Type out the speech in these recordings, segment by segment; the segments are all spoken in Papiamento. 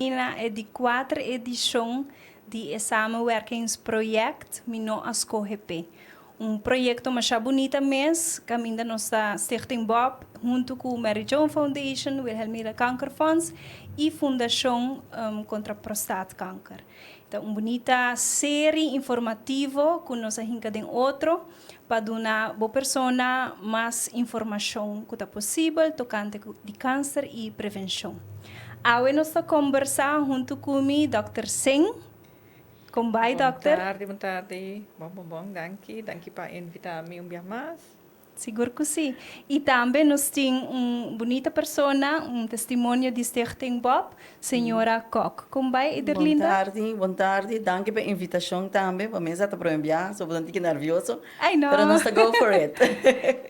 Na e di kuater edishon di e samenwerkingsproject Mi No A Skohe P'e. Un proyekto masha bunita mes kaminda nos ta Stichting Bob huntu ku Mary Joan Foundation, Wilhelmina Kankerfonds i Fundashon Kontra Prostaatkanker. Ta un bunita seri informativo ku nos a hinka den otro pa duna bo persona mas informashon ku ta posibel tokante di kanser i prevenshon. Awe nos ta kombersá huntu ku mi Dòkter Singh. Kon bai dòkter? Bon tardi, bon tardi. Bon, bon, bon. Danki. Danki pa invitá mi un bia mas. Sigur ku si. I tambe nos tin un bunita persona, un testimonio di Stichting Bob, señora Kok. Kon bai, Ederlinda? Bon tardi, bon tardi. Danki pa e invitashon tambe. Pa mi sa ta prome biaha, so bo ta un tiki nervioso. Ai no! Pero nos ta go for it.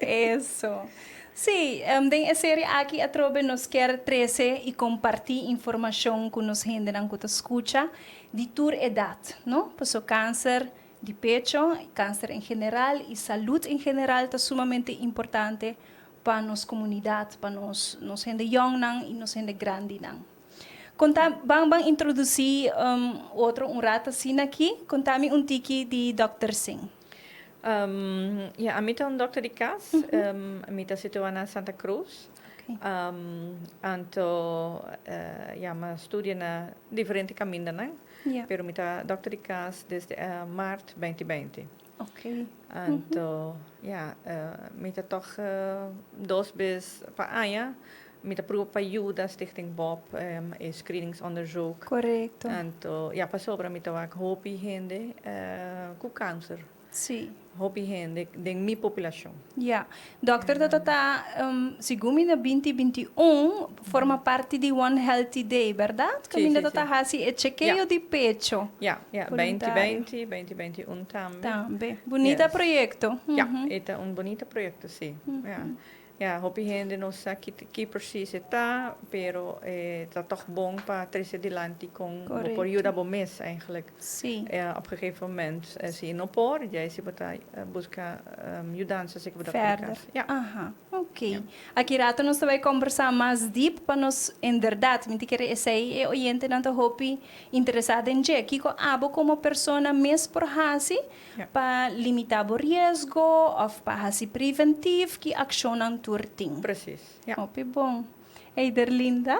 Eso. Sí, den e serie aki atrobe nos kier trese i kompartí informashon ku nos hendenan ku ta skucha di tur edat, no? Paso kanser di pecho, kanser en general i salud en general ta sumamente importante pa nos komunidat, pa nos nos hende yòngnan i nos hende grandinan. Konta, ban ban introdusí otro un rat asina aki. Konta mi un tiki di Dòkter Singh. Ya, ami ta un dòkter di kas. Mi ta situá na Santa Cruz. Anto, ya, mi a studia na diferente kamindanan. Pero mi ta dokter di kas desde maart 2020. Anto, ya, mi ta tòg dos bes pa aña mi ta pruba pa yuda Stichting Bob e screeningsonderzoek. Anto, ya, pasobra mi ta wak hopi hende ku kanser. Sí. Hopi hende den mi populashon. Ya. Dòkter ta ta segun mi na 2021 forma parti di One Healthy Day, bèrdat? Sí, sí, Kaminda ta sí. ta hasi e chekeo di pecho. Ya, ya. Voluntario. 2020, 2021 tambe. Tambe. Bunita Yes. proyekto. Ya, e ta un bunita proyekto, sí. Ya. Ya, hopi hende no sa ki ki precies e ta, pero e ta tog bon pa trece dilanti con bo por yuda bo mes eigenlijk. Sí. Op gegeven moment, si e no por, ya si bo ta busca yudansa si bo ta por Verder. cas. Ya. Aha, ok. Aki rato nos ta bay combersa mas diep pa nos inderdaad, mi ta kere esey e oyentenan ta hopi interesa den dje. Kico abo como persona mes por haci Pa limitá bo riesgo òf pa hasi preventif ki akshonnan tur tin. Precies, ja. Hopi bon. Ederlinda.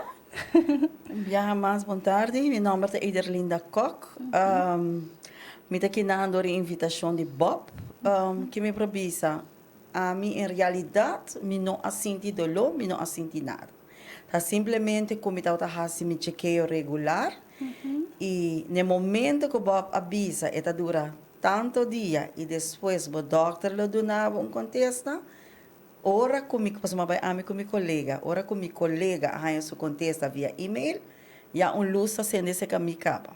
Un biaha mas bon tardi. Mi nòmber ta Ederlinda Kok. Mi ta kinan dor e invitashon di Bob. Ke mi por bisa? Ami en realidat mi no a sinti doló, mi no a sinti nada. Ta simplemente ku mi tabata hasi mi chekeo regular i n'e momento ku Bob a bisa e ta dura tanto dia i despues bo dòkter lo duna bo un kontesta, ora ku mi, pasobra mi a bai ami ku mi kolega, ora ku mi kolega a haña su kontesta via email, ya un lus ta sende serka mi kaba.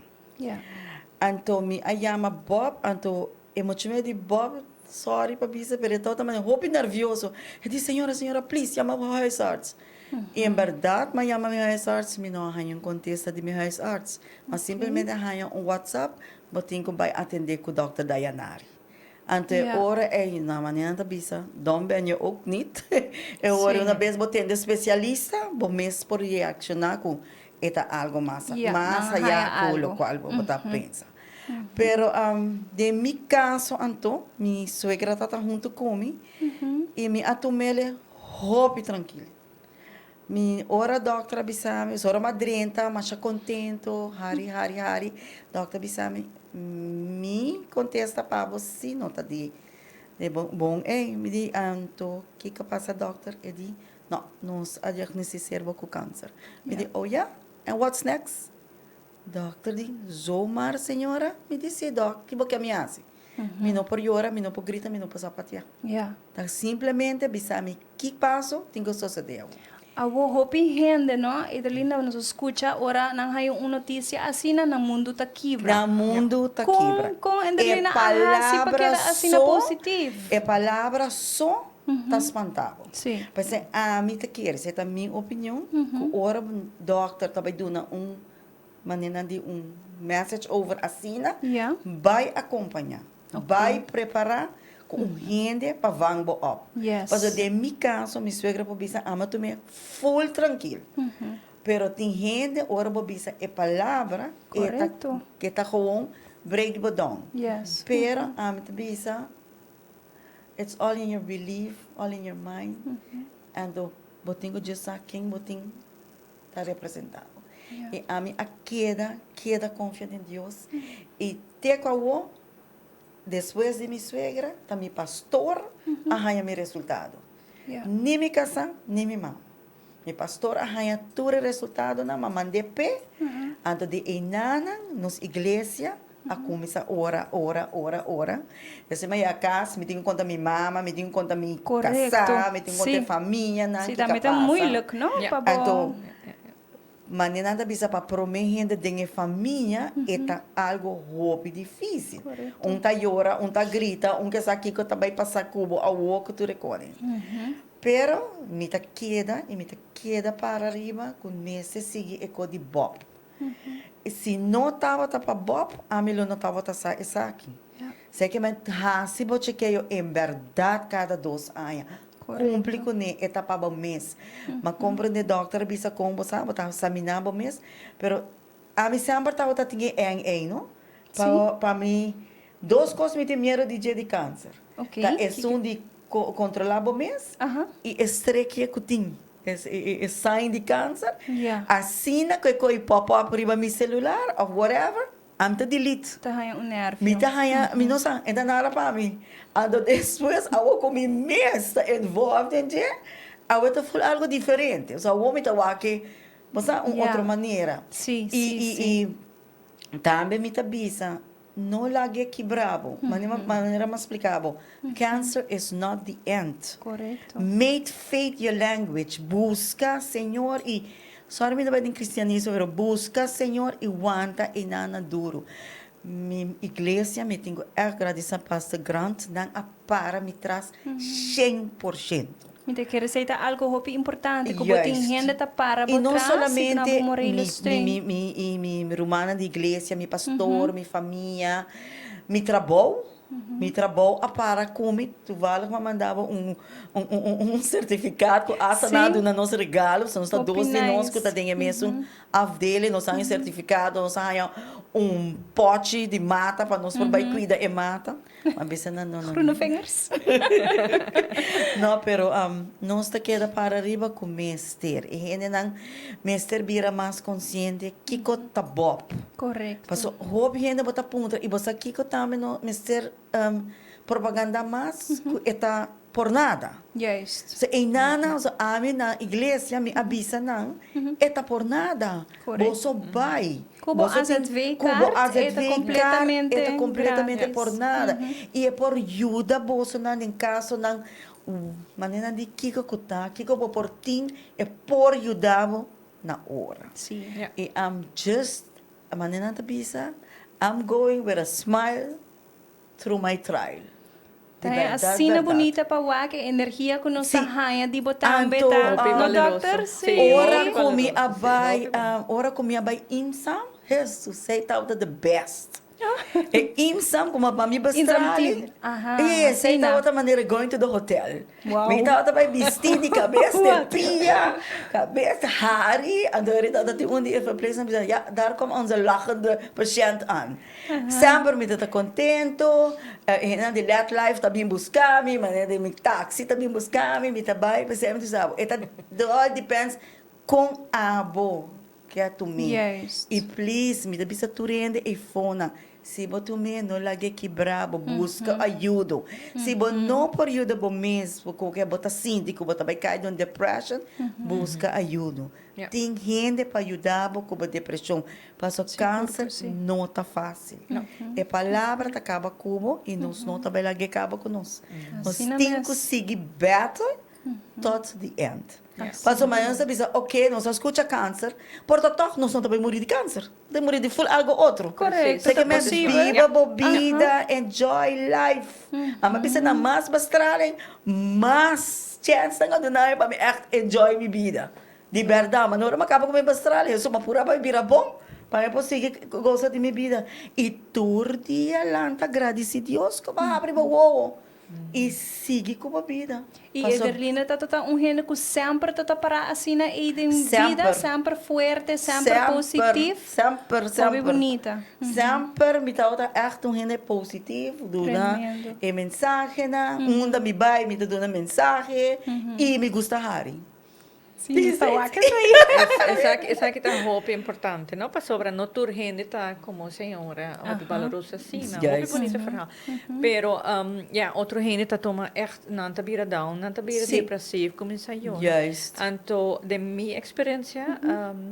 Anto mi a yama Bob, anto E muchacho di Bob, sorry pa bisa, pero e tabata manera hopi nervioso. E di, Señora, señora, please, yama bo huisarts. I en berdad mi a yama mi huisarts, mi no a haña un kontesta di mi huisarts. Mi a simplemente a haña un whatsapp, bo tin ku bai atendé ku dòkter Dayanari. Anto e ora ei, na manera nan ta bisa, dom ben je ook niet. E ora una bes bo tende spesialista, bo mes por reakshoná ku e ta algo mas, mas ayá ku lokual bo ta pensa. Pero den mi kaso anto, mi suegra tabata huntu ku mi i mi a tum'el hopi trankil. Mi ora dòkter a bisa mi, ora mi a drenta masha kontentu, hari, hari, hari, dòkter a bisa mi, mi kontesta pa bo si no ta di bon ei. Mi di, anto kiko a pasa dòkter? E di, no, nos a diagnostiseer bo ku kanser. Mi di, oh ya? And what's next? Dokter di, Zomaar señora? Mi di, Si dok, ki bo ke mi hasi? Mi no por yora, mi no por grita, mi no por zapatea. Ta simplemente bisa mi ki paso tin ku sosode awor. Awor hopi hende, no, Ederlinda, nos a skucha ora nan haya un notisia asina, nan mundu ta kibra. Nan mundu ta kibra. Kon, kon Ederlinda a hasi pa keda asina positif? E palabra so ta spanta bo. Si. P'esei ami ta kere, esei ta mi opinion, ku ora dokter ta bai duna un manera di un message over asina, bai acompaña, bai prepara cu un hende pa vang bo op. Pasobra den mi caso mi suegra por bisa ama tum'e full trankil. Pero tin hende ora bo bisa e palabra e ta e ta gewoon break bo down. Pero ami ta bisa it's all in your belief, all in your mind anto bo tin ku dje sa ken bo tin ta representa bo. I ami a keda keda konfia den Dios i te ku awo despues di mi suegra ta mi pastor a haña mi resultado. Ni mi kasá ni mi mama. Mi pastor a haña tur e resultadonan, m'a mand'é p'e. Anto di einanan nos iglesia a kuminsá ora, ora, ora, ora. Despues mi a yega kas, mi tin ku konta mi mama, mi tin ku konta mi kasá, mi tin ku konta e famianan kiko a pasa. Anto manera nan ta bisa pa promé hende den e famia e ta algu hopi difísil. Un ta yora, un ta grita, un ke sa kiko ta bai pasa ku bo awor ku tur e kos. Pero mi ta keda y mi ta keda para riba cu mester sigui e co di Bob. Si no tabata pa Bob, ami lo no tabata sa esaki. Sea que men haci bo chekeo en berdad cada dos aña. Cumpli cune, e ta pa bo mes. Ma comprende dokter a bisa con bo sa, bo ta samina bo mes, pero ami semper tabata tin e eng ey no. Pa pa mi dos cos mi tin miedo di dje di cancer. Ta esun di Controla bo mes y e strekje cu tin e sign di cancer, asina cu e coy pop up riba mi celular of whatever, ami ta delete. Ta haña un nervio. Mi ta haña, mi no sa, e ta nada pa mi. Anto despues awo cu mi mes ta involved den dje, awo ta voel algo diferente. So awo mi ta wak e, bo sa, un otro manera. Y tambe mi ta bisa. No lag'é kibra bo. Manera mi a splika bo, cancer is not the end. Korekto. Make faith your language. Buska Señor i, sorry mi ta bai den cristianismo, pero buska Señor i wanta einan na duru. Mi iglesia, mi tin ku ègt gradisa Pastor Grant, nan a para mi tras 100%. Mi ta kere esei ta algo hopi importante, ku bo tin hende ta para bo tras i duna bo morele steun. I no solamente mi, mi, mi rumannan di iglesia, mi pastor, mi famia, mi trabou, mi trabou a para ku mi. Toevallig mi a manda bo un, un, un, un sertifikat ku asta nan a duna nos regalo, pasobra nos ta dos di nos ku ta den e mesun afdeling, nos a haña un sertifikado, nos a haña un pòchi di mata pa nos por bai kuida e mata. Ma bisa nan no, no. Groene vingers. No, pero nos ta keda para riba ku mester. E hendenan mester bira mas konsiente kiko ta bòb. Korekto. Paso hopi hende bo ta puntra i bo sa kiko tambe no mester propaganda mas ku e ta por nada. Juist. So einana, so ami na iglesia mi a bisa nan e ta por nada. Korekto. Boso bai. Ku bo AZV kaart e ta completamente E ta completamente gratis. por nada. I e por yuda bosonan den kasonan manera di kiko ku ta, kiko bo por tin, e por yuda bo na ora. Sí. I I'm just, manera nan ta bisa, I'm going with a smile through my trial. Ta e asina bunita pa wak e energia ku nos ta haña di bo tambe ta, no dokter? Sí. Ora ku mi a bai, ora ku mi a bai IMSAM, Hesus, sei tabata the best. E IMSAM ku pa mi bestrali, e sei tabata manera going to the hotel. Mi tabata bai bisti di kabes te pia, kabes hari, anto eri tabata tin un di e verpleegsters bisa, ja, daar komt onze lachende patiënt aan. Semper mi ta ta contento, e hendenan di Let Life ta bin busca mi, manera di mi taxi ta bin busca mi, mi ta bai, p'esei mi ta bisa abo, e ta it all depends con abo ke tum'é. Juist. I please, mi ta bisa tur hende ei fonan, si bo tum'é no lag'é kibra bo, busca ayudo. Si bo no por yuda bo mes, bo ku ke bo ta sinti ku bo ta bai kai den un depression, busca ayudo. Tin hende pa yuda bo ku bo depresion. Paso kanser no ta fásil. E palabra ta kaba ku bo i nos no ta bai lag'é kaba ku nos. Nos tin ku sigui battle tot the end. Paso mañana nos ta bisa, oke, nos a skucha kanser, por ta tòg nos no ta bai muri di kanser. Nos ta muri di ful algu otro. Korekto, ta posibel. Biba bo bida, enjoy life. Amo a bisa nan mas bestraling, mas chèns nan a duna mi pa mi ègt enjoy mi bida. Di bèrdat, ma no ora mi a kaba ku mi bestraling, eso mi a pura bai bira bon pa mi por sigui gosa di mi bida. I tur dia lanta gradisí Dios ku bo a habri bo wowo. I sigui ku bo bida. I Ederlinda ta ta un hende ku semper ta ta pará asina ei den bida, semper fuerte, semper positief. Semper, semper. Hopi bunita. Semper mi tabata ègt un hende positief, duna e mensahenan, unda mi bai mi ta duna mensahe i mi gusta hari. Sí, ta wak esei. Esaki, esaki ta hopi importante, no? Pasobra no tur hende ta como señora hopi baloroso asina. Hopi bonito verhaal. Pero, ja, otro hende ta tuma echt, nan ta bira down, nan ta bira depresief, cuminsa yora. Anto, den mi experiencia,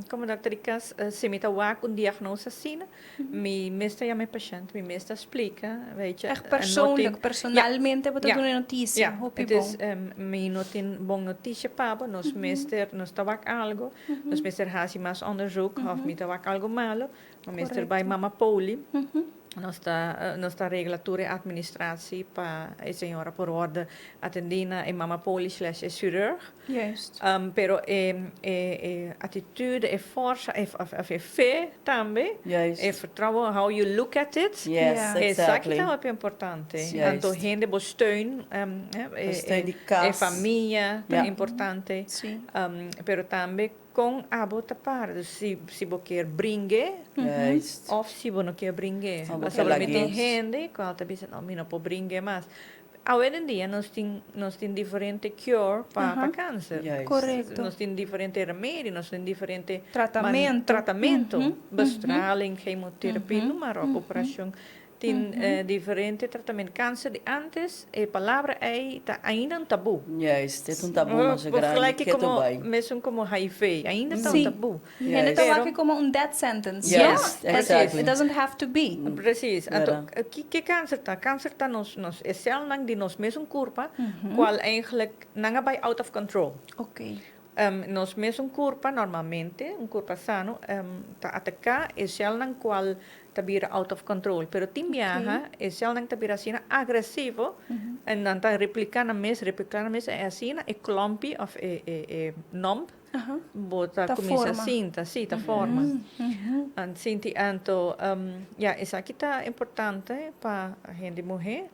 como dokter di cas, si mi ta wak un diagnose asina, Mi mes ta yama e pashènt, mi mes ta splika, weet je. Echt persoonlijk, personalmente bo ta duna e notisia, hopi bon. Ja, het is, mi no tin bon notisia pa bo, nos mester, nos ta wak algo, nos mester hasi mas onderzoek, of mi ta wak algo malo, mi mester bai mama poli, nos ta, nos ta regla tur e administratie pa e señora por worde atendi na e mama poli slash e chirurg. Juist. Pero e e atitude, e forsa, e of e fe tambe, Juist. e vertrouwen, how you look at it. Yes, exactly. Esaki ta hopi importante. Juist. Anto hende bo steun, Bo steun di kas. e famia ta importante. Si. Pero tambe kon abo ta para. Dus si si bo kier bring'e, Juist. of si bo no kier bring'e. Of bo kier Pasobra mi tin lag'e. hende ku a ta bisa, no, mi no por bring'e mas. Awe den dia nos tin nos tin diferente cure pa pa cancer. Juist. Correcto. Nos tin diferente remedio, nos tin diferente Tratamento. tratamento. Bestraling, chemoterapie, noem maar op, operacion. Tin diferente tratamento. Cancer di antes, e palabra ei ta ainda un taboe. Juist, e ta un taboe masha grandi ke ta bai. Mesun como HIV, ainda ta un taboe. Hende ta wak como un death sentence. Yes, exactly. It doesn't have to be. Precies. Anto, ke kanser ta? Kanser ta nos, nos, e celnan di nos mesun curpa, cual eigenlijk nan a bai out of control. Ok. Nos mesun curpa normalmente, un curpa sano, ta ataca e celnan cual ta bira out of control. Pero tin biaha e celnan ta bira asina agresivo, en nan ta replica nan mes, replica nan mes, en asina e klompi of e, e, e nomp Bo ta cuminsa sinta, si, ta forma. An sinti anto, ya, esaki ta importante pa hende muhe.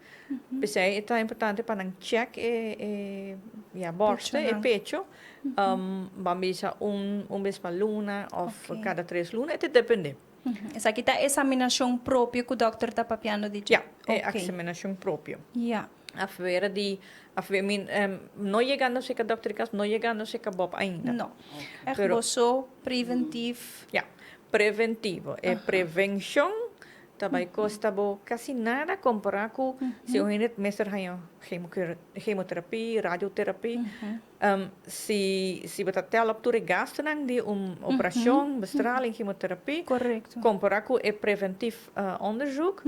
P'esei e ta importante pa nan check e, e, ya, borste, e pecho. Ban bisa un, un bes pa luna of cada tres luna, e ta depende. Esaki ta examinacion propio cu dokter ta papiando di dje? Ya, e examinacion propio. Afuera di, afuera, mi, no yegando cerca dokter di cas, no yegando cerca Bob ainda. No. Echt bo so preventief. Ja, preventivo. E prevencion ta bay costa bo casi nada compara cu si un hende mester haña chemoterapie, radioterapie. Si si bo ta tel op tur e gastunan di un operashon, bestraling, chemotherapie, kompara ku e preventief onderzoek,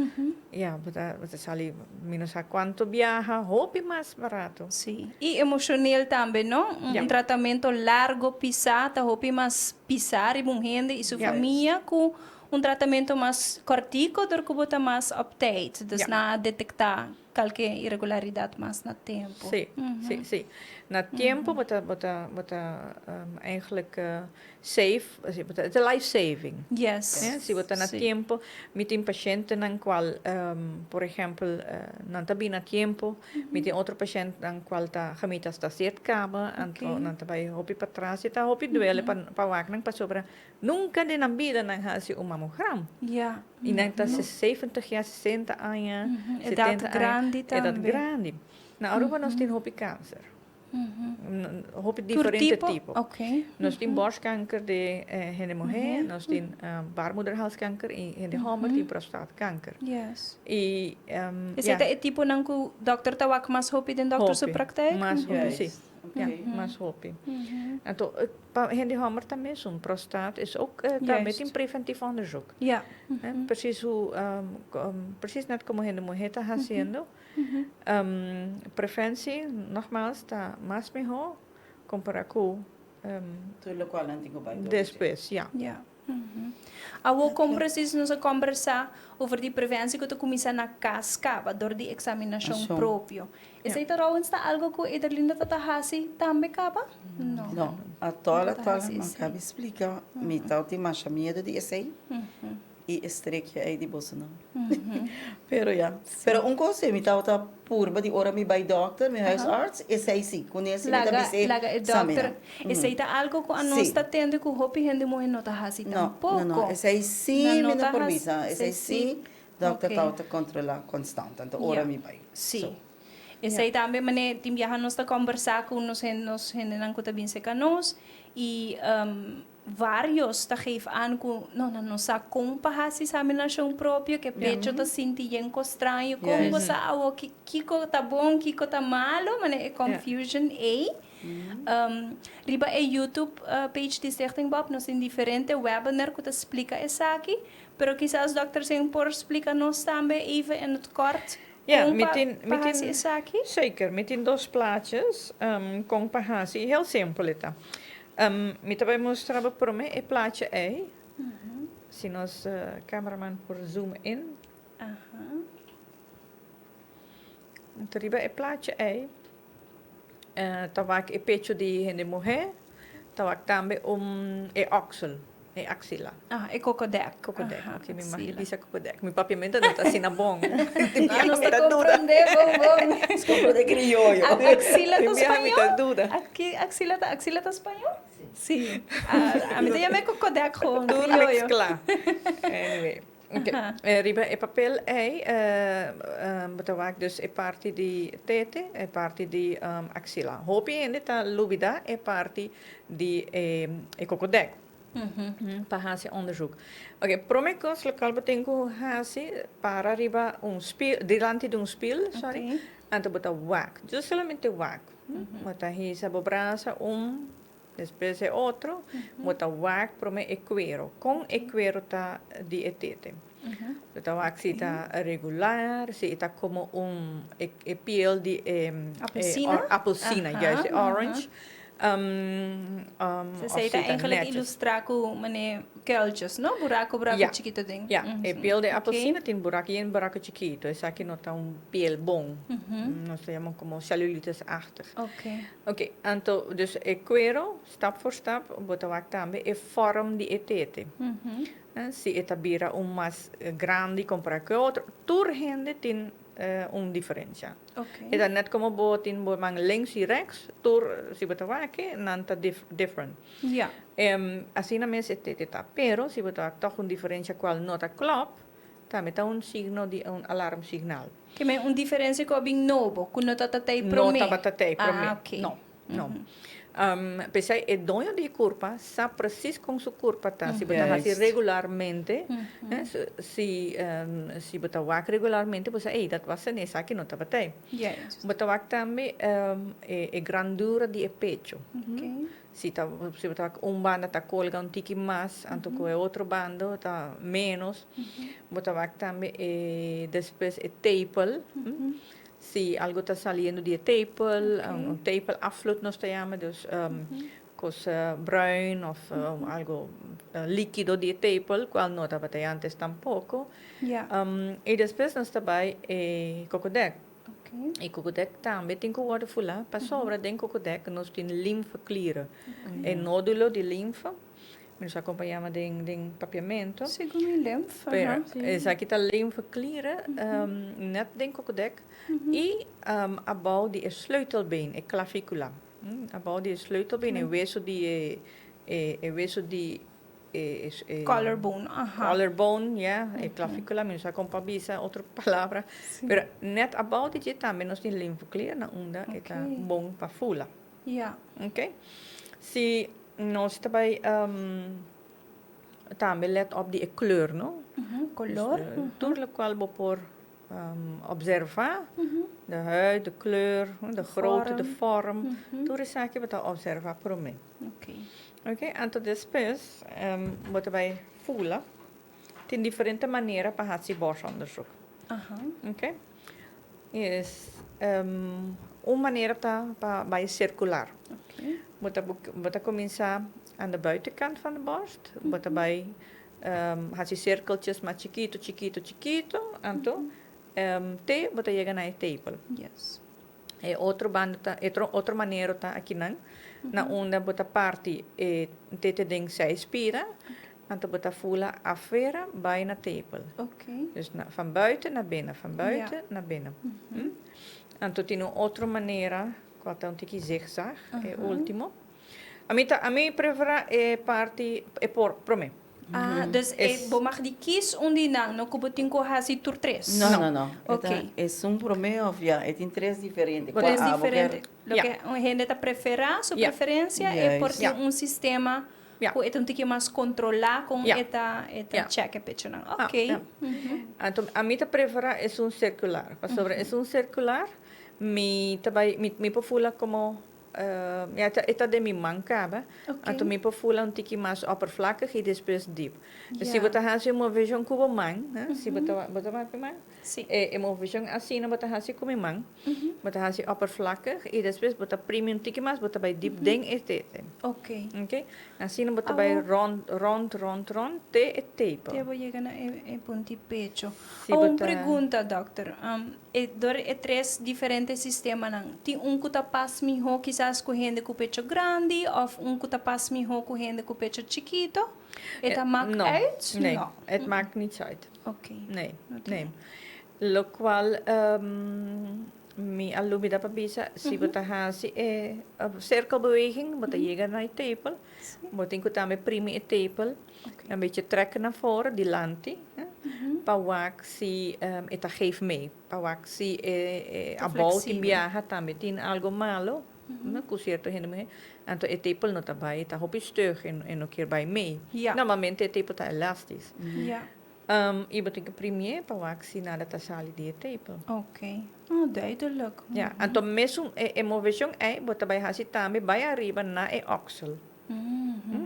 ya, bo ta bo ta sali mi no sa kuantu biaha, hopi mas barato. Sí, i emoshonel tambe, no? Un tratamento largo, pisá, ta hopi mas pisá riba un hende i su famia ku un tratamento mas kòrtiku dor ku bo ta mas op tijd. Dus nan a detektá Kalke iregularidat mas na tempu. Sí, sí, sí. Na tempu bo ta, bo ta, bo ta eigenlijk safe, bo ta, it's a life saving. Yes. Si bo ta na tempu, mi tin pashentenan kual, por ehempel, nan ta bin na tempu, mi tin otro pashentenan kual ta gemetastaseerd kaba, anto nan ta bai hopi patras, i ta hopi duele pa pa wak nan pasobra Nunca den nan bida nan haci un mamogram. Ja. Y nan ta 70 jaar, 60 aña, Edad 70 aña. grandi Edad tambe. grandi. Na Aruba nos tin hopi cancer. Hopi Tur diferente tipo? tipo. Ok. Nos tin borstkanker di hende muher, nos tin baarmoederhalskanker y hende homber tin prostaatkanker. Yes. Y, ja. Esei ta e tiponan cu dokter ta wak mas hopi den dokter su Hopi. praktijk? Mas hopi, si. Juist. Ja, Oké. mas hopi. Anto, pa hende homber ta mesun, prostaat is ook tambe tin preventief onderzoek. Ja. Precies hoe, precies net como hende muher ta haciendo. Preventie, nogmaals, ta mas miho compara cu Tur locual nan tin cu bay door. Despues, ja. Ja. Awor kon presis nos a kombersá over di preventie ku ta kuminsá na kas kaba dor di eksaminashon propio. Esei ta Rowens ta algo ku Ederlinda ta ta hasi tambe kaba? No. No, atòl atòl mi a kabi splika mi ta tin masha miedu di esei. I e strekje ei di bosonan. Pero ya. Pero un kos si, mi tabata purba di ora mi bai dòkter, mi huisarts, esei si, kuné si mi ta Laga, bis'é laga e samina. dòkter. Esei ta algo ku anos ta tende ku hopi hende muhé no ta hasi No, no, tampoko. no. Esei si Nan mi no no ta por hasi, bisa. esei Esei si. si dòkter Ok. tabata kontrolá konstant, anto ora Ya. mi bai. Si. So. Esei tambe manera tin biaha nos ta kòmbersá ku nos hende, nos hendenan ku ta bin serka nos i Varios ta geef aan ku no, nan no sa kon pa hasi examinashon propio, ke pecho ta sinti yen kos straño, kon bo sa awo kiko ta bon, kiko ta malo, manera e confusion ei. Riba e YouTube page di Stichting Bob nos tin diferente webinar ku ta splika esaki, pero kisas Dòkter Singh por splika nos tambe even in het kort kon pa hasi esaki. Zeker, mi tin dos plaatjes kon pa hasi, heel simpel e ta. Mi ta bai mustra bo prome e plaatje ei. Si nos cameraman por zoom in. Anto riba e plaatje ei ta wak e pecho di hende muhe, ta wak tambe un e oksel, e axila. Ah, e kokodek. Kokodek, ok, mi mag bisa kokodek. Mi papiamento no ta asina bon. Ah, nos ta comprende bon bon. Nos comprende crioyo. Axila ta Tin biaha mi ta spañó? duda. Aki axila ta axila ta spañó? Sí. Ah, ami ta yama e kokodek gewoon, Tur crioyo. mezcla. Anyway. Ok, riba e papel ei bo ta wak dus e parti di tete, e parti di axila. Hopi hende ta lubida e parti di e kokodek pa hasi onderzoek. Ok, prome kos lokal bo tin ku hasi, para riba un spiel, dilanti di un spiel, sorry, anto bo ta wak, just solamente wak. Bo ta hisa bo brasa un Despues e otro, bo ta wak prome e cuero. Con e cuero ta di e tete. Bo ta wak si ta regular, si e ta como un e piel di e Apelsina? apelsina, juist, e orange. Esei ta eigenlijk ilustra cu mane kuiltjes, no? Buraco, buraco chikito den. Ja, e piel di apelsina tin buraco, yen buraco chikito. Esaki no ta un piel bon. Nos ta yama como cellulitis-achtig. Ok, anto dus e cuero, stap voor stap, bo ta wak tambe e vorm di e tete. Si e ta bira un mas grandi compara cu e otro, tur hende tin un diferencia. E ta net como bo tin bo man links y rechts, tur si bo ta wak nan ta different. Asina mes e tete ta, pero si bo ta wak toch un diferencia cual no ta klop, Tambe ta un signo di un alarmsignal. Ke men un diferensia ku a bin nobo, ku no tabata tei promé? No tabata tei promé. Ah, oké. No, no. P'esei e doño di e kurpa sa presis kon su kurpa ta. Si bo ta hasi regularmente, si si bo ta wak regularmente, bo sa, ey, dat was e, esaki no tabata ei. Bo ta wak tambe e grandura di e pecho. Si ta si bo ta wak un banda ta colga un tiki mas anto cu e otro banda ta menos. Bo ta wak tambe e despues e tepel si algo ta saliendo di e tepel un tepel afvloed nos ta yama dus cos bruin of algo likido di e tepel cual no tabata ei antes tampoco. Y despues nos ta bay e cocodek. E kokodek tambe tin ku wòrdu fulá pasobra den kokodek nos tin limfeklieren. E nódulo di limfa, mi no sa kon pa yama den den papiamentu. Segun mi limfa, Pero esaki ta limfeklieren nèt den kokodek i abou di e sleutelbeen, e klavikula. Abou di e sleutelbeen, e weso di e e weso di Collarbone, aha. Collarbone, ya, e klavikula, mi no sa kon pa bisa otro palabra. Pero net abou di dje tambe nos tin limfoklier na unda e ta bon pa fula. Ya. Ok. Si nos ta bai tambe let op di e kleur, no? Kolor. Tur lokual bo por observa, de huid, de kleur, de grootte, de vorm, tur esaki bo ta observa prome. Ok, anto despues bo ta bai fula. Tin diferente manera pa hasi borstonderzoek. Ok, es un manera ta pa bai sirkular. Bo ta bo ta kuminsá aan de buitenkant van de borst, bo ta bai hasi sirkeltjes mas chikito, chikito, chikito, anto te bo ta yega na e tepel. E otro banda ta, e otro manera ta akinan, na unda bo ta parti e tete den seis pida, Anto bo ta fula afera bai na tepel. Dus na, van buiten naar binnen, van buiten naar binnen. Anto tin un otro manera, cual ta un tiki zigzag, e ultimo. Ami ta, ami prefera e parti, e por, prome. Ah, dus e, bo mag di kies un di nan, no cu bo tin cu haci tur tres. No, no, no. Ok. Esun prome of ya, e tin tres diferente. Tres diferente. Loke un hende ta prefera, su preferencia, e por tin un sistema Ku e ta un tiki mas kontrolá kon e ta e ta chèk e pechonan. Oké. Anto ami ta preferá esun sirkular pasobra esun sirkular mi ta bai mi por fula komo ya e ta den mi man kaba anto mi por fula un tiki mas oppervlakkig i despues diep. Si bo ta hasi un moveshon ku bo man si bo ta bo ta wak mi man? E moveshon asina bo ta hasi ku mi man, bo ta hasi oppervlakkig i despues bo ta primi un tiki mas bo ta bai dip den e tete. Ok. Asina bo ta bai rond rond rond rond te e tepel. Te bo yega na e punti pecho. Un pregunta dokter, e dor e tres diferente sistemanan tin un ku ta pas miho kisas ku hende ku pecho grandi of un ku ta pas miho ku hende ku pecho chikito? E ta mak uit? No, nee, het maakt niets uit. Ok. Nee, nee. Locual mi a lubida pa bisa, si bo ta haci e cirkelbeweging, bo ta yega na e tepel, bo tin cu tambe primi e tepel, een beetje trekken naar voren, dilanti, pa wak si e ta geef mee, pa wak si e abou tin biaha tambe tin algo malo, cu cierto hende muhe, anto e tepel no ta bay, e ta hopi stug, e no kier bay mee. Normalmente e tepel ta elastisch. I bo tin ku primié pa wak si nada ta sali di e tepel. Ok. Oh, duidelijk. Ja, anto mesun e moveshon ei bo ta bai hasi tambe bai ariba na e oksel.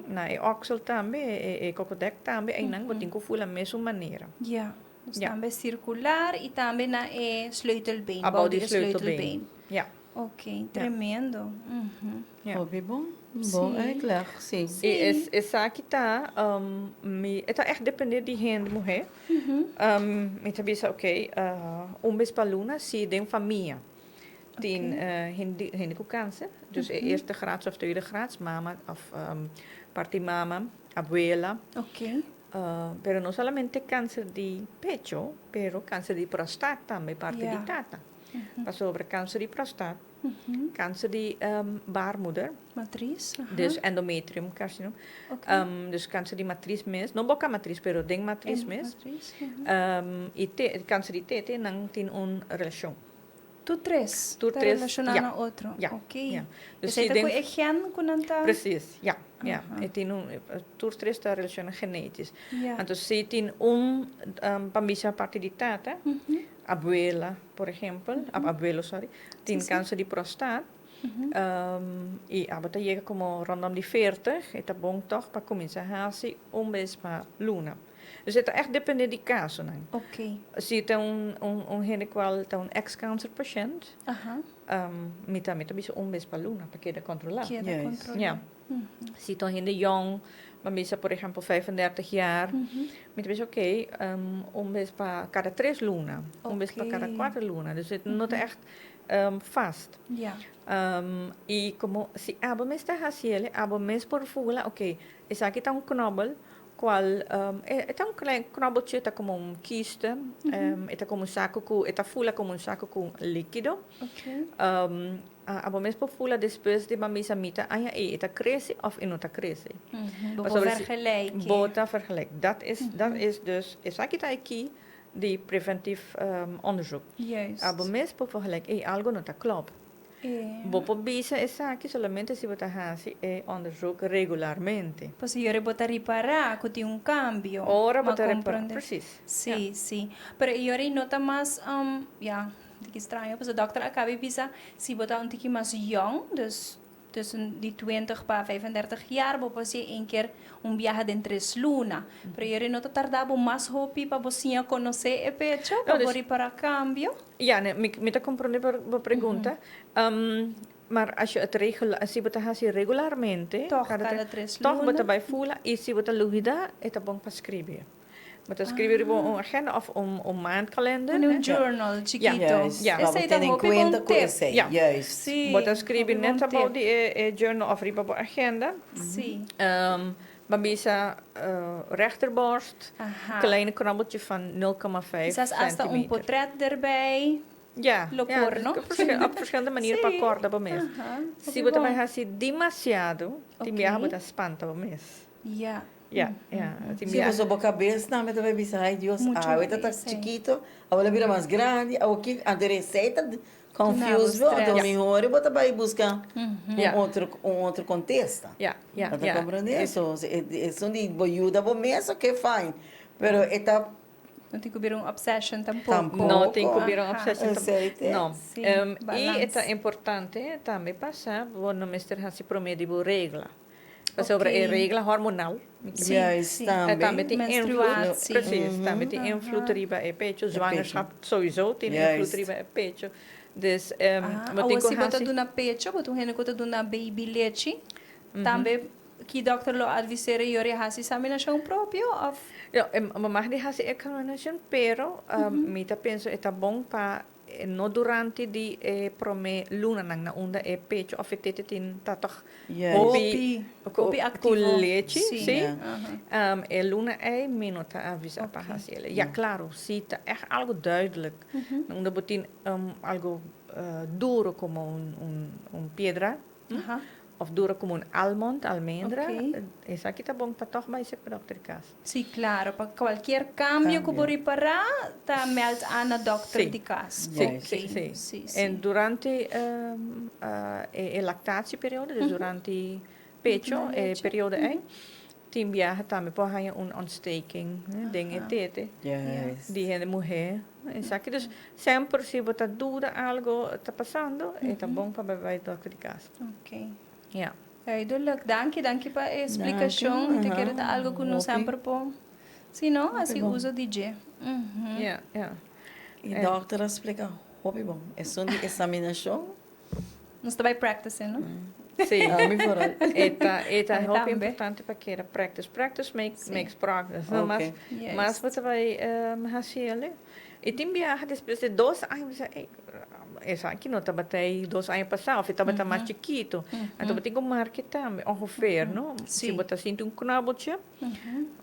Na e oksel tambe, e kokodèk tambe, einan bo tin ku fula mesun manera. Ja, dus tambe sirkular i tambe na e sleutelbeen, bou di e sleutelbeen. Ja. Ok, tremendo. Ja. Hopi bon. Bon uitleg, si. I esaki ta, mi, e ta ègt dependé di hende muhé. Mi ta bisa ok, un bes pa luna si den famia tin hende, hende ku kanser, dus e eerste graads of tweede graads, mama of parti mama, abuela. Pero no solamente kanser di pecho, pero kanser di prostat tambe parti di tata. Pasobra kanser di prostat, kanser di baarmoeder, Matris, aha. dus endometrium carcinom, dus kanser di matris mes, no boca matris pero den matris mes, i te, kanser di tete nan tin un relashon. Tur tres Tur ta tres, relashoná ja, na otro, ja, ok. ja. Dus Esei si ta den ku e gen ku nan ta. Precies, ja, ja. E tin un, tur tres ta relashoná genetisch. Ja. Anto si tin un, pa bisa parti di tata, Abuela, por ehempel, of abuelo, sorry, tin kanser di prostaat. I abo ta yega komo rondom di veertig, e ta bon tòg pa kuminsá hasi un bes pa luna. Dus e ta ègt dependé di kasonan. Si ta un un hende kual ta un ex kanser pashènt, mi tambe ta bisa un bes pa luna pa keda kontrolá. Keda kontrolá. Ja. Si ta un hende yong, bo bisa por ehempel 35 jaar, mi ta bisa oké, un bes pa kada tres luna, un bes pa kada kuater luna. Dus e no ta ègt vast. I komo si abo mes ta hasi el, abo mes por fula oké, esaki ta un knòbel kual e ta un klein knòbeltje, ta komo un kiste, e ta komo un saku ku, e ta fula komo un saku ku líkido. Abo mes por fula despues di bamisa mita aña ei e ta krese of e no ta krese. Bo por vergelijk. Bo ta vergelijk. Dat is, dat is dus, esaki ta e key di preventief onderzoek. Juist. Abo mes por vergelijk, ei algo no ta klop. Bo por bisa esaki solamente si bo ta hasi e onderzoek regularmente. Pasobra yori bo ta ripará ku tin un kambio. Ora bo ta ripará, precies. Sí, sí. Pero e yori no ta mas, ya. Tiki straño, pasobra dokter a caba e bisa si bo ta un tiki mas yong, dus tussen di twintig pa 35 jaar, bo por hacié een keer un biaha den tres luna. Pero yori no ta tarda bo mas hopi pa bo siña conoce e pecho, pa bo ripara cambio? Ja, nee, mi, mi ta comprende bo, bo pregunta. Maar als je het regel, si bo ta haci regularmente, Toch cada tres toch bo luna. ta bay fula y si bo ta lubida, e ta bon pa scribi. Bo ta scribi riba un agenda of un un maandkalender. Un journal chikito. Juist. Ja. Pa bo Esei ta tene en hopi bon cuenta cu tip. esei. Ja. Juist. Sí, Bo ta scribi hopi net bon abou tip. di e e journal of riba bo agenda. Sí. Ban bisa rechterborst, kleine knobbeltje van 0,5 Kisas hasta un centimeter. potret erbij. Ja, Lo ja, por, no? op verschillende manieren pa corda bo mes. Si bo ta bai haci demasiado, tin biaha bo ta spanta bo mes. Ja, tin Si, biaha. pasobra bo cabes tambe ta bai bisa, Ay Dios, Mucho awe ta ta esey. chikito, awe lo bira mas grandi, awe ki, anto esey ta Duna bo confuse bo, anto stress. mihor bo ta bai busca un otro, un otro contesta. Bo ta comprende? So, esun di bo yuda bo mes, ok, fine, pero e ta No tin cu bira un obsession tampoco. Tampoco. No tin cu bira un obsession tampoco. Esey te. No. Sí, Y balans. e ta importante tambe pasa bo no mester haci prome di bo regla. Pasobra e regla hormonal. Sí, Juist, sí. tambe. E tambe tin invloed. Menstruatie. Precies, tambe tin invloed riba e pecho. Zwangerschap sowieso tin invloed riba e pecho. Dus Ah, bo tin awor cu si bo ta haci. duna pecho, bo ta un hende cu ta duna baby lechi, tambe ki dokter lo advisera yori haci examinacion propio of? No, e bo mag di haci examinacion, pero mi ta pensa e ta bon pa no durante di e prome lunanan na unda e pecho of e tete tin ta toch hopi Hopi, hopi cu activo. lechi, Sí. sí. E luna ey mi no ta avisa pa haci ele. Ja, claro, si ta echt algo duidelijk, na unda bo tin algo duro como un piedra, of duro como un almond, almendra, esaki ta bon pa toch bai sek dokter di cas. Sí, claro, pa cualkier cambio cu bo ripara, ta meld aan na dokter di cas. Sí, sí, sí. En durante e lactatieperiode, dus durante pecho, e periode ey, tin biaha tambe por haya un ontsteking den e tete di hende muher. Esaki dus semper si bo ta duda algo ta pasando, e ta bon pa bai bai dokter di cas. Ja. Duidelijk. Danki, danki pa e explicacion. Mi ta kere ta algo cu no semper por, si no, haci uso di dje. Ja, ja. E dokter a splica hopi bon. Esun di examinacion. Nos ta bai practice, no? Sí. Ami vooral. E ta Ami hopi tambe. importante pa kera practice. Practice makes progress. No? Mas, mas bo ta bai haci ele. Y tin biaha despues di 2 aña, bo ey, esaki no tabata ey 2 aña pasa, of tabata mas chikito. Anto bo tin cu marca tambe, ongeveer, no? Si bo ta sinti un knobbeltje,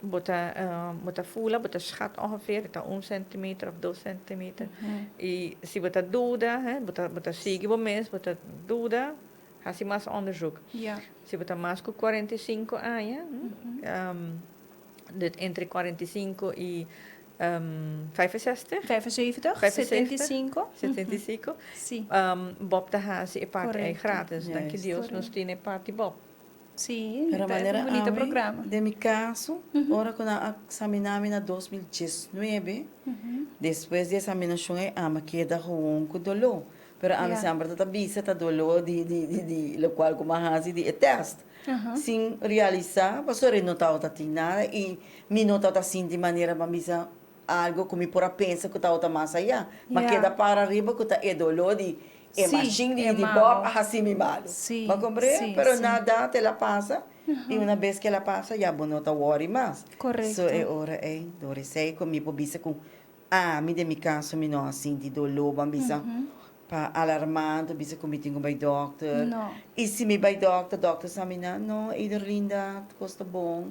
bo ta voelen, bo ta schat ongeveer, ta 1 centimeter of 2 centimeter. Y si bo ta duda, hè, bo ta sigui bo mes, bo ta duda, haci mas onderzoek. Si bo ta mas cu 45 aña, dit entre 45 y 65, 75, 75, 75. 75, Bob ta haci e parti ey gratis. Dank je Dios, nos tin e parti Bob. Sí, Pero ta manera un bunita ami, programa. Den mi caso, ora cu nan a examina mi na 2019, despues di examinacion ey ami a keda gewoon cu dolor. Pero ami semper ta bisa ta dolor di locual cu mi a haci di e test. Sin realisa, pasobra no tabata tin nada y mi no tabata sinti manera pa bisa algo cu mi por a pensa cu tabata mas aya. Ma keda para riba cu ta e dolor di e machine e di malo. Bob a haci mi malo. Sí, Bo comprende? Pero nada, te la pasa. Y una vez que la pasa, ya bo no ta worry mas. So e ora ey, dor esey cu mi por bisa cu ami den mi caso mi no a sinti dolor, ban bisa pa alarmante, bisa cu mi tin cu bay dokter. No. Y si mi bay dokter, dokter sa mi na, no, Ederlinda, cos ta bon.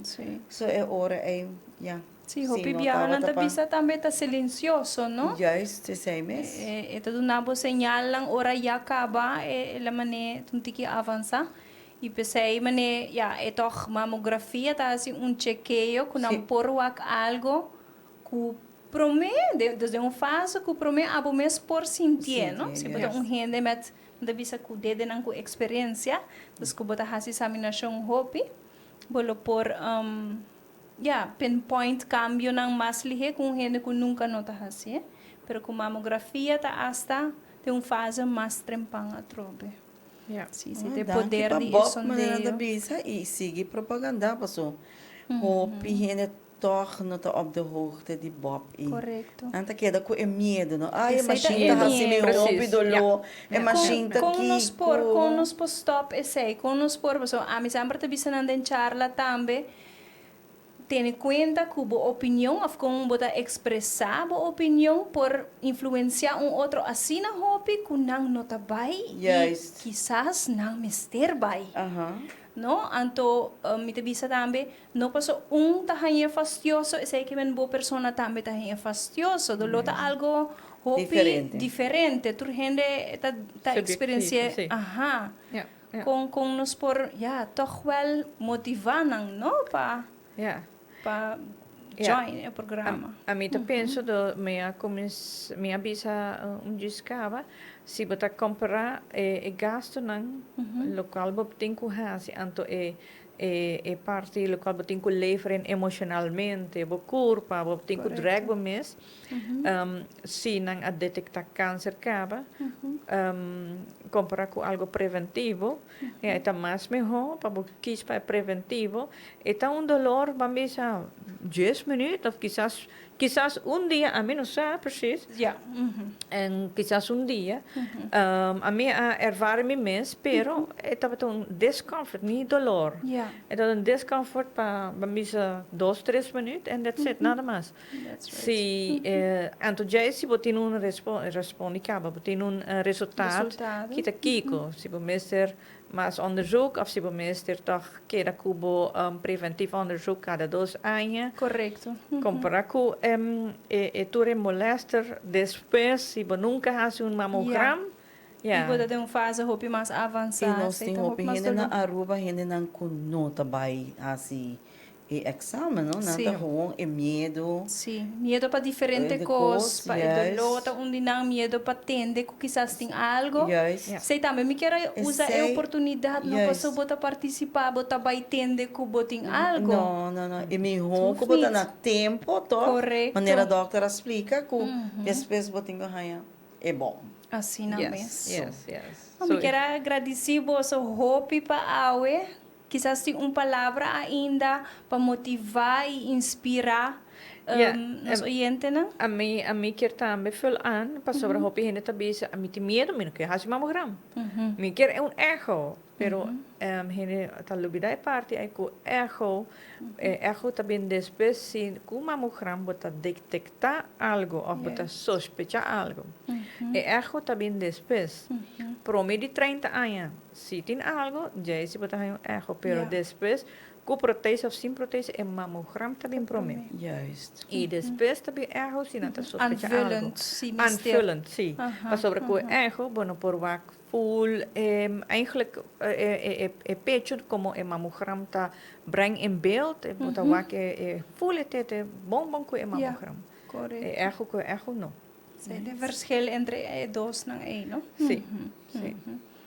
So e ora ey, ja. Sí, hopi no biaha nan tabata ta bisa tambe ta silencioso, no? Juist, esey mes. E ta duna bo señal ora ya caba e la mane un tiki avansa. Y p'esey mane ja, e toch mamografia ta asina un chequeo cu nan por wak algo cu prome, desde un fase cu prome abo mes por sinti, no? Sinti, Si bo ta un hende met de bisa cu dedenan cu experiencia, dus cu bo ta haci examinacion hopi, bo lo por ja, pinpoint cambionan mas lihe cu un hende cu nunca no ta haci, eh? Pero cu mamografia ta hasta den un fase mas trempan atrobe. Sí, Ah, de danki poder pa di Bob, manera sondeo. da bisa y sigui propaganda paso. Hopi hende toch no ta op de hoogte di Bob. E Nan ta keda cu e miedo, no? Ai, e Esey ta machine e ta haci mi miedo. hopi dolor. E machine ta Con nos por, kiko. con nos por stop esey, con nos por, so, ami semper ta bisa nan den charla tambe, tene cuenta cu bo opinion of con bo ta expresa bo opinion por influencia un otro asina hopi cu nan no ta bay y kisas nan mester bay. No? Anto mi ta bisa tambe, no paso un ta hañ'é fastioso, esei ke men bo persona tambe ta hañ'é fastioso. Doló ta algo hopi Diferente. diferente. Tur hende ta ta Subjektief, eksperensi'é. sí. Aha. Ja, ja. Kon kon nos por, ja, tòg wèl motivá nan, no? Pa Ja. pa Ja. join e programa. Ami ta pensa do mi a kumins mi a bisa un djis kaba, si bo ta kompará e e gastunan lokual bo tin ku hasi anto e e e parti lokual bo tin ku leveren emoshonalmente, bo kurpa, bo tin ku drèk bo mes, si nan a detektá kanser kaba, kompará ku algu preventivo, e ta mas mihó pa bo kis pa e preventivo. E ta un dolor, ban bisa dies minuut of kisas kisas un dia, ami no sa precies. En kisas un dia. Ami a ervara mi mes, pero e tabata un discomfort, ni dolor. E tabata un discomfort pa ban bisa dos, tres minuut en that's it, nada mas. Si, anto djei si bo tin un respondi kaba, bo tin un resultaat, kita kiko, si bo mester mas onderzoek of si bo mester tòg keda ku bo preventief onderzoek kada dos aña. Korekto. Kompara ku e tur e molester despues si bo nunka hasi un mamogram. I bo ta den un fase hopi mas avansá. I nos tin hopi hende na Aruba, hendenan ku no ta bai hasi e examen, no? Nan ta gewoon e miedo. Sí, miedo pa diferente kos, pa e doló ta un di nan, miedo pa tende ku kisas tin algo. Esei tambe mi kier a usa e oportunidat, no pasobra bo ta partisipá, bo ta bai tende ku bo tin algo. No, no, no. E mihó ku bo ta na tempo, tòg? Manera dòkter a splika ku despues bo tin ku haña e bom. Asina mes. Yes, yes. Mi kier a gradisí boso hopi pa awe. Kisas tin un palabra ainda pa motivá i inspirá nos oyentenan? Ami ami kier tambe vul an pasobra hopi hende ta bisa ami tin miedu mi no kier hasi mamogram mi kier un echo pero hende ta lubida e parti ei ku echo e echo ta bin despues si ku mamogram bo ta detektá algo of bo ta sospecha algo e echo ta bin despues prome di treinta aña. Si tin algo, djei si bo ta haña un echo, pero despues ku protese of sin protese e mamogram ta bin prome. Juist. I despues ta bin echo si nan ta sospecha algo. Aanvullend, si mester. Aanvullend, si. Pasobra ku e echo bo no por wak full e eigenlijk e pecho komo e mamogram ta breng in beeld, bo ta wak e full e tete bon bon ku e mamogram. E echo ku e echo no. Si, e verschil entre e dosnan ei, no? Si, si.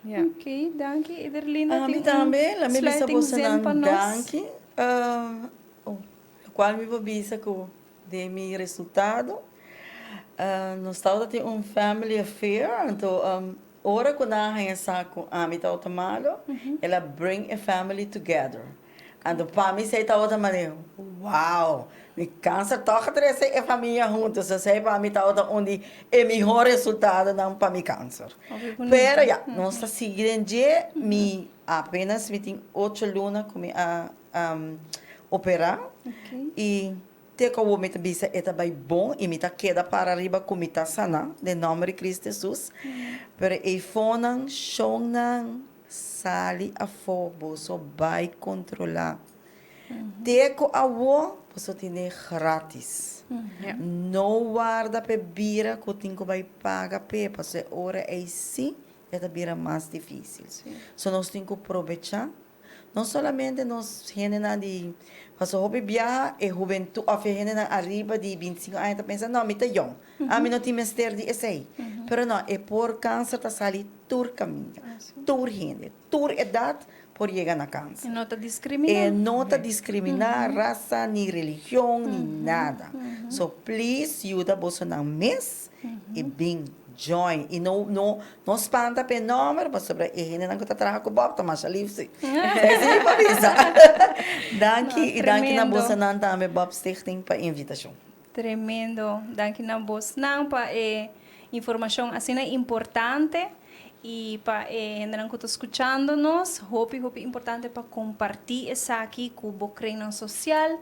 Ja. Ok, danki Ederlinda. Ami Tin un tambe, la mi bisa sluiting zin bosonan pa nos? danki. Oh, locual mi por bisa cu den mi resultado, nos tabata tin un family affair, anto ora cu nan a haña sa cu ami tabata malo, el a bring e family together. Anto pa mi esei tabata manera, wow, mi kanser tòg a trese e famia huntu. So esei pa mi tabata un di e mihó resultadonan pa mi kanser. Pero ya, nos ta sigui den dje. Mi apenas mi tin ocho luna ku mi a operá i te ku awor mi ta bisa e ta bai bon i mi ta keda para riba ku mi ta saná den nòmber di Kristu Hesus. Pero eifonan, shownan. Sali afó, boso bai kontrolá. Te ku awó boso tine grátis. No warda p'e bira ku tin ku bai paga p'e, pasobra e ora ei sí e ta bira mas difísil. So nos tin ku probechá, no solamente nos hendenan di, pasobra hopi biaha e hubentut òf e hendenan ariba di bintisinko aña ta pensa, no, mi ta yòn, ami no tin mester di esei. Pero no, e por kanser ta sali Tur kaminda, tur hende, tur edat por yega na kanser. E no ta diskriminá. E no ta diskriminá rasa, ni religion, ni nada. So please yuda bosonan mes i bin join. I no no no spanta pa e nòmber pasobra e hendenan ku ta traha ku Bob ta masha lif si. Esei mi por bisa. Danki i danki na bosonan tambe Bob Stichting pa e invitashon. Tremendo. Danki na bosnan pa e informacion asina importante y pa e hendenan cu ta scuchando nos. Hopi hopi importante pa comparti esaki cu bo kringnan social.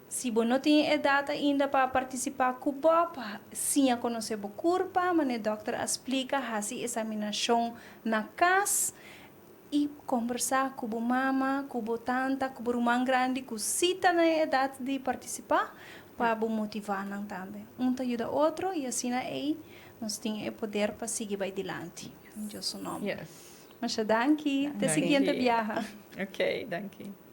Si bo no tin e edad ainda pa participa cu Bob, siña conoce bo curpa, manera dokter a splica, haci examinacion na cas. I kombersá ku bo mama, ku bo tanta, ku bo ruman grandi ku sí ta na e edat di partisipá, pa bo motivá nan tambe. Un ta yuda otro i asina ei nos tin e poder pa sigui bai dilanti. Den Dios su nòmber. Yes. Masha danki. Te siguiente biaha. Ok, danki.